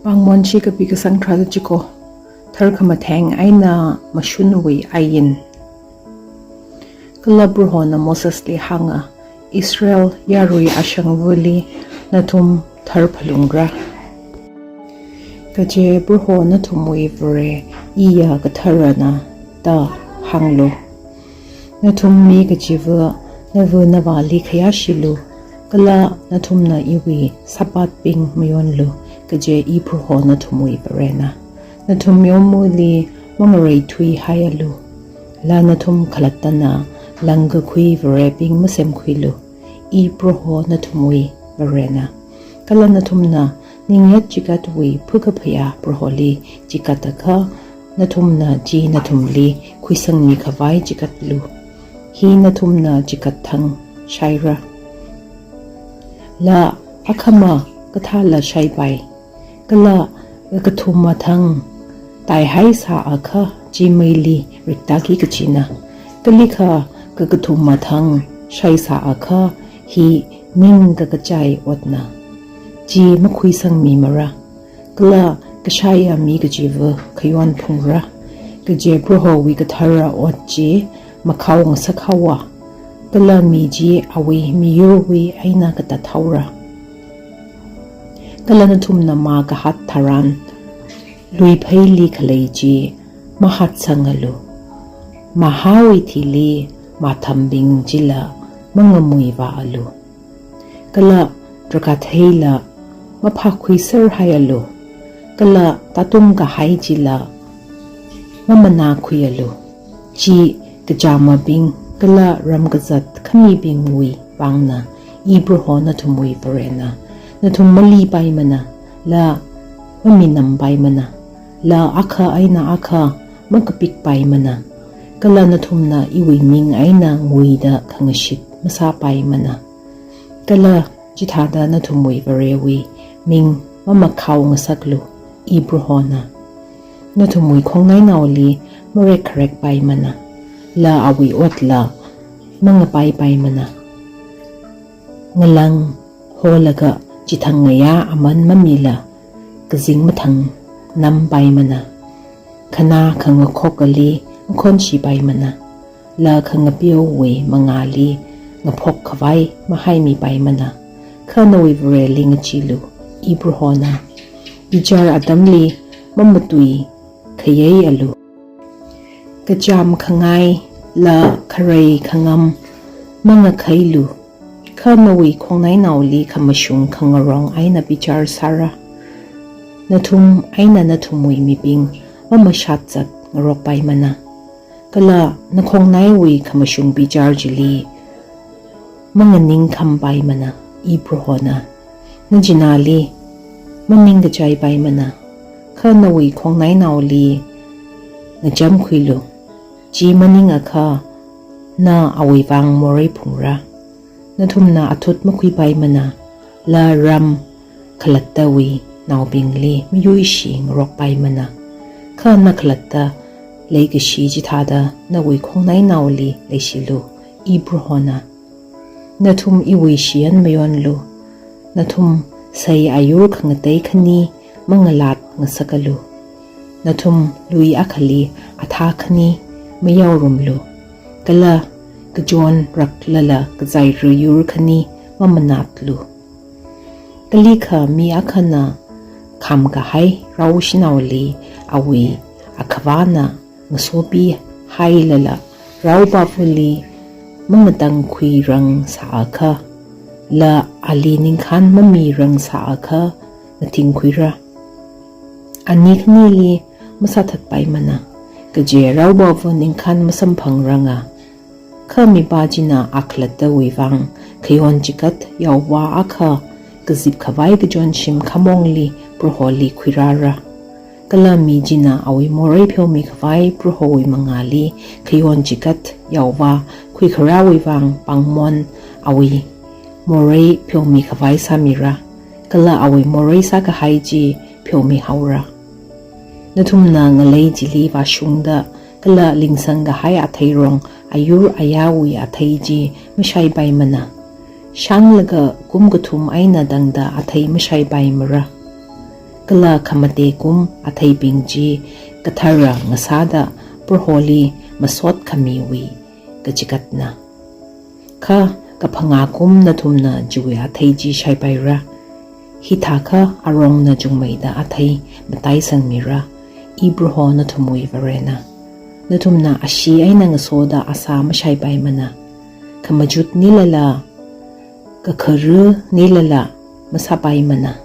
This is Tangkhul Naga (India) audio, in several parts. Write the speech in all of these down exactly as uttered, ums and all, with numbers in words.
Pāngmon chi kapi kasang tharāda chiko, tharkhamatheng eina mashunwui ain. Kala Prohona Mosesli hānga, Israel yarui ashangvali nathum thar phalungra. Kaje Proho nathumwui Vare iya katharana da hānglu. Nathum mi kachiva nava navāli khayāshilu, kala nathumna iwui Sabbathbing mayonlu, kaje I Proho nathumwui Varena. Nathum yomuli mangareithuihaialu, la nathum khalattana langkakhui varebing masemkhuilu, I Proho nathumwui Varena. Kala nathumna ningyat chigatwui phukaphayā Proholi chigatakha, nathumna chi nathumli khuisangmi khavai chigatlu. Hi nathumna chigat thang shaira. La akhama kathāla shaipai. Kala kakathuma thang taihaisāakha chi meili riktāki kachina. Kalikha kakathuma thang shaisāakha hi ning kakachai otna. Chi makhuisangmimara. Kala kashaiya mi kachiva khayon phungra. Kaje Prohowui kathara ot chi makhao ngasakhaowa. Kala mi chi awui miyurwui eina katathaora. Kala nathumna mā kahat tharan, luipheili khalei chi mahatsangalu. Mahāwui thili mathambing chila mangamuivāalu. Kala drakhātheila maphākhuiserhaialu. Kala tātung kahai chila mamanākhuialu. Chi kachāmabing kala ram kazat khamibingwui vangna, I Proho nathumwui Varena. Nathum malipaimana, la maminampaimana, la akha eina akha makapikpaimana. Kala nathumna iwui ming eina nguida khangashit masāpaimana. Kala chithāda nathumwui Varewui ming mamakhao ngasaklu, I Prohona. Nathumwui khongnainaoli marekkharekpaimana, la awui otla mangapaipaimana. Ngalang holaga chithang ngayā aman mamila, kazing mathang nampaimana. Khanā khangakhokali ngakhonshipaimana, la khangapeowui mangāli ngaphok khavai mahaimipaimana. Kha nawui Vareli ngacheelu, I Prohona. Bichar atamli mamatui khayeialu. Kachām khangai la kharei khangam mangakhailu. Kha nawui khongnainaoli khamashung khangarong eina bichar sāra. Nathum eina nathumwui mibing mamashat zat ngarokpaimana. Kala nakhongnaiwui khamashung bichar chili manganingkhampaimana, I Prohona. Nachināli maningkachaipaimana, kha nawui khongnainaoli ngachamkhuilu. Chi maningakha na awui vang morei phungra. Nathumna athut makhuipaimana, la ram khalattawui naobingli mayuishi ngarokpaimana. Kha na khalatta leikashi chithāda nawui khongnainaoli leishilu, I Prohona. Nathum iwui shiyan mayonlu. Nathum sei ayur khangatei khani mangalat ngasakalu. Nathum lui akhali athā khani mayaorumlu. Kala kachon raklala kazaira yur khani mamanatlu. Kalikha mi akhana khamkahai rao shanaoli awui akhavāna ngasopihailala, raopāvali mangatangkhuirang sāakha, la ali ningkhān mamirang sāakha, ngathingkhuira. Ani khanili masāthatpaimana, kaje raopāva ningkhān masamphangranga. Kha mipā china akhalattawui vang khayon chigat yaovā akha kazip khavai kachonshim khamongli Proholi khuirāra. Kala mi china awui morei pheomi khavai Prohowui mangāli khayon chigat yaovā khuikharāwui vang pāngmon awui morei pheomi khavai sāmira. Kala awui morei sākahai chi pheomihaora. Nathumna ngalei chili vāshungda kala lingsang kahai atheirong ayur ayāwui athei chi mashaipaimana. Shānlaga kum kathum eina tangda athei mashaipaimara. Kala khamate kum atheibing chi kathara ngasāda Proholi masot khamiwui kachigatna. Kha kaphangā kum nathumna chiwui athei chi shaipaira. Hithākha arongna chungmeida athei mataisangmira, I Proho nathumwui Varena. Nathumna ashee eina ngasoda asā mashaipaimana. Khamachut nilala, kakharu nilala masāpaimana.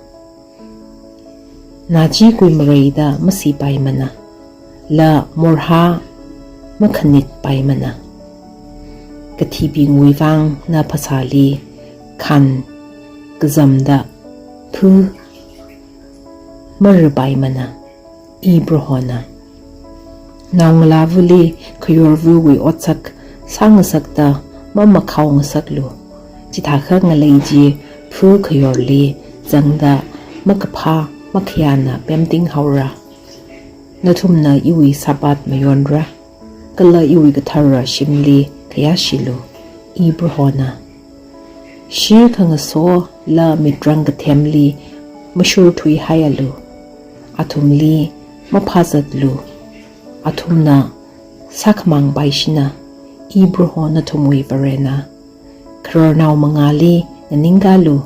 Nachi kuimareida masipaimana. La morhā makhanitpaimana. Kathibingwui vang na phasāli khan kazamda phu marupaimana, I Prohona. Naongalāvali khayorvawui otsak sāngasakta mamakhao ngasaklu. Chithākha ngalei chi phu khayorli zangda makaphā makhayāna pemting haora. Nathumna iwui Sabbath mayonra, kala iwui kathara shimli khayāshilu, I Prohona. Shee khangaso la mitrang kathemli mashurthuihaialu. Athumli maphāzatlu. Athumna sākhamāngpaishina, I Proho nathumwui Varena. Khararnao mangāli nganingkalu,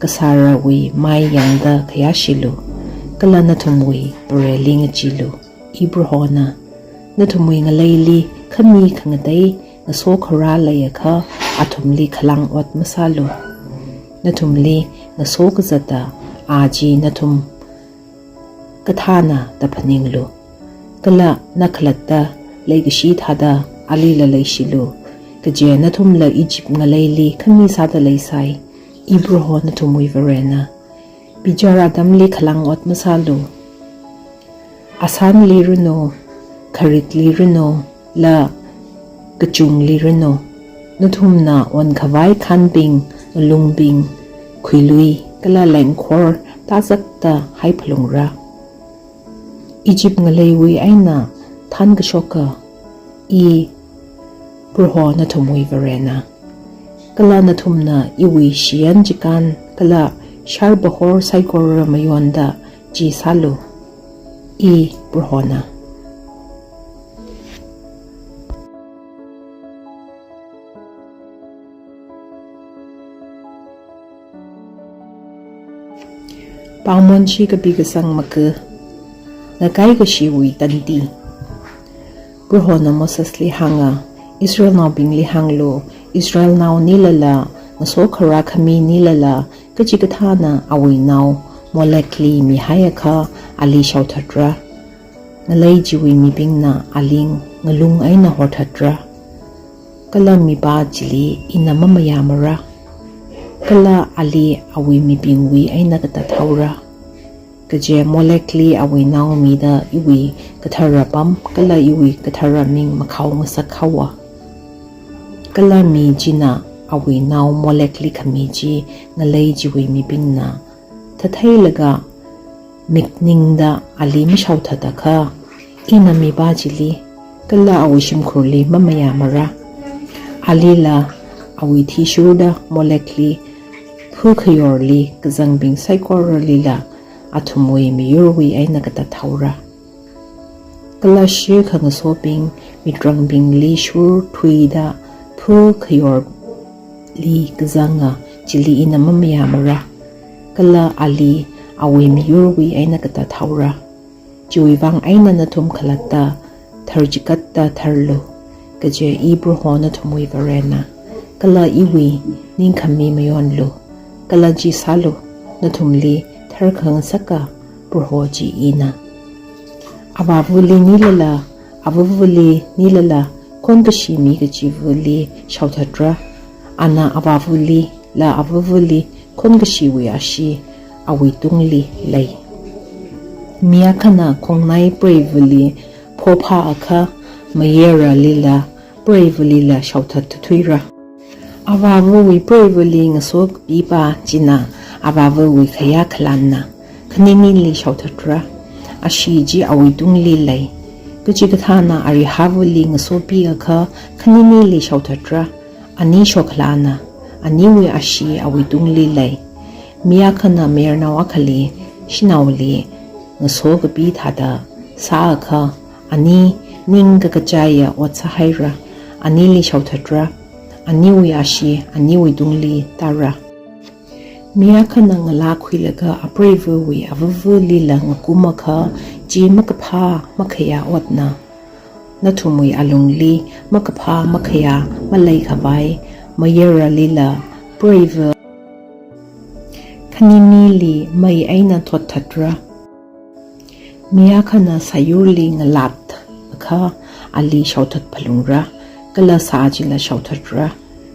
kasārawui mai yangda khayāshilu, kala nathumwui Vareli ngacheelu, I Prohona. Nathumwui ngaleili khami khangatei ngasokharā leiakha athumli khalang ot masālu. Nathumli ngaso kazata a chi nathum kathāna da phaninglu. Kala na khalatta leikashi thāda alila leishilu. Kaje nathumla Egypt ngaleili khami sāda leisai, I Proho nathumwui Varena. Bichar atamli khalang ot masālu. Asanli ranu, kharitli ranu, la kachungli ranu, nathumna onkhavai khanbing, ngalungbing, khuilui, kala lengkhor tāzakta haiphalungra. Egypt ngaleiwui eina thānkashoka, I Proho nathumwui Varena. Kala nathumna iwui shiyan chikān kala sharbahor saikora mayonda chi sālu, I Prohona. Pāngmonshi kapi kasang maga. Ngakaikashiwui tandi. Prohona Mosesli hānga, Israelnaobingli hānglu, Israelnao nilala, ngasokharā khami nilala, kachikathāna awui nao Molekli mihaiakha ali shaothatra. Ngalei chiwui mibingna ali ngalung eina horthatra. Kala mipā chili ina mamayāmara. Kala ali awui mibingwui eina katathaora. Kaje Molekli awui nao mida iwui kathara pam kala iwui kathara ming makhao ngasakhaowa. Kala mi china awui nao Molekli khami chi ngalei chiwui mibingna thatheilaga mikningda ali mashaothatakha, ina mipā chili kala awui shimkhurli mamayāmara. Alila awui thishurda Molekli, phukhayorli kazangbing saikoralila athumwui miyurwui eina katathaora. Kala shee khangasobing mitrangbingli shurthuida phukhayorli kazanga chili ina mamayāmara. Kala ali awui miyurwui eina katathaora. Chiwui vang eina nathum khalatta tharchigatta tharlu, kaje I Proho nathumwui Varena. Kala iwui ningkhami mayonlu, kala chi sālu, nathumli tharkhangasaka Proho chi ina. Avāvali nilala, avavali nilala, khonkashi mi kachivali shaothatra. Ana avāvali la avavali khonkashiwui ashee awuitungli lei. Mi akhana khongnai preivali phophāakha, mayaralila preivalila shaothat thuira. Avāvawui preivali ngasokapipā china avāvawui khayā khalānna, khaninili shaothatra. Ashee chi awuitungli lei. Kachikathāna arihāvali ngasopiakha, khaninili shaothatra. Ani shokhalāna, aniwui ashee awuitungli lei. Mi akhana mayarnao akhali shanaoli ngaso kapi thāda sāakha, ani ning kakachaiya ot sāhaira, anili shaothatra, aniwui ashee aniwui tungli tāra. Mi akhana ngalā khuilaga apreivawui avavali la ngakumakha, chi makaphā makhayā otna. Nathumwui alungli makaphā makhayā maleikhavai, mayarali la preiva khaninili mei eina thotthatra. Mi akhana sāyurli ngalatnakha, ali shaothat phalungra, kala sā chila shaothatra.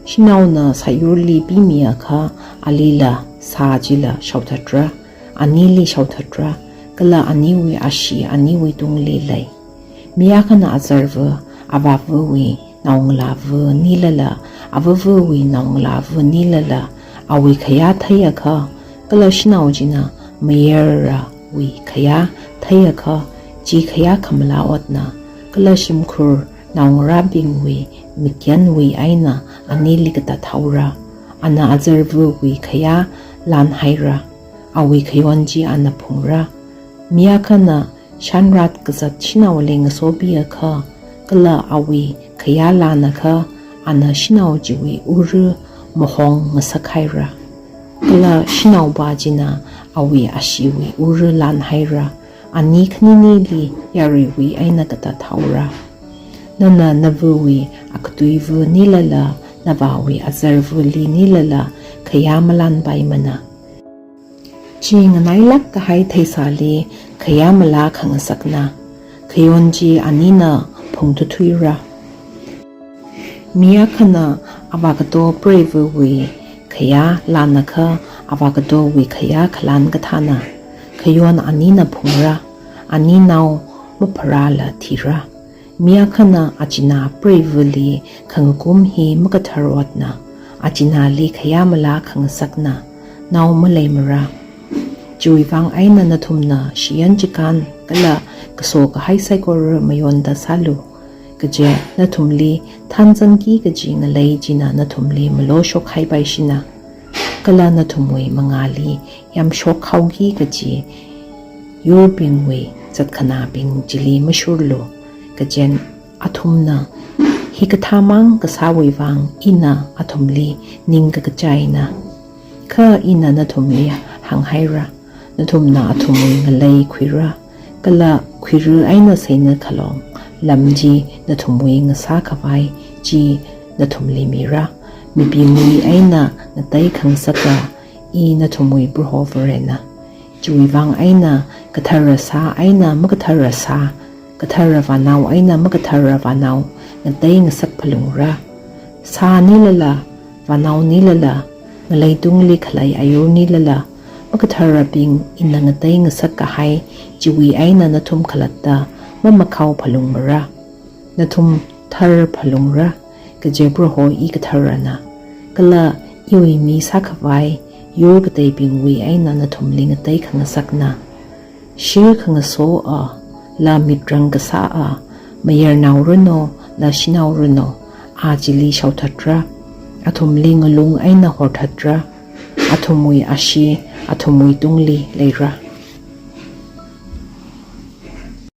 Shanaona sāyurli pimiakha, alila sā chila shaothatra, anili shaothatra, kala aniwui ashee aniwui tungli lei. Mi akhana azarva avāvawui naongalāva nilala, avavawui naongalāva nilala, awui khayā theiakha, kala shanao china mayarawui khayā theiakha, chi khayā khamalā otna, kala shimkhur naongarābingwui mikyanwui eina anili katathaora, ana azarvawui khayā lanhaira, awui khayon chi ana phungra. Mi akhana shanrat kazat shanaoli ngasopiakha, kala awui khayā lanakha, ana shanao chiwui ura mahong ngasakhaira. Kala shanaopa china awui asheewui ura lanhaira, ani khaninili yaruiwui eina katathaora. Nana navawui akatuiva nilala, navāwui azarvali nilala, khayā malanpaimana. Chi nganailāk kahai theisāli khayā malā khangasakna, khayon chi anina phungthuithuira. Mi akhana avākato preivawui khayā lanakha, avākatowui khayā khalan kathāna, khayon anina phungra, ani nao mapharāla thira. Mi akhana achinā preivali khangakum hi makathar otna, achināli khayā malā khangasakna, nao maleimara. Chiwuivang eina nathumna shiyan chikān kala kaso kahai saikora mayonda sālu. Kaje nathumli thanzangki kaji ngalei china nathumli maloshok haipaishina. Kala nathumwui mangāli yamshok haoki kaji yurbingwui zatkhanābing chili mashurlu. Kaje athumna hikathāmang kasāwui vang ina athumli ning kakachaina. Kha ina nathumli hānghaira, nathumna athumwui ngalei khuira, kala khuira eina seina khalong lam chi nathumwui ngasā khavai chi nathumli mira. Mibingwui eina ngatei khangasaka, i nathumwui Proho Varena. Chiwuivang eina kathara sā eina makathara sā, kathara vānao eina makathara vānao ngatei ngasak phalungra. Sā nilala, vānao nilala, ngaleitungli khalei ayur nilala, makatharabing ina ngatei ngasak kahai chiwui eina nathum khalatta mamakhao phalungmara. Nathum thar phalungra, kaje Proho i katharana. Kala iwui mi sākhavai yur kateibingwui eina nathumli ngatei khangasakna. Shir khangasoa, la mitrang kasāa, mayarnao rano, la shanao rano, a chili shaothatra, athumli ngalung eina horthatra, athumwui ashee athumwui tungli leira.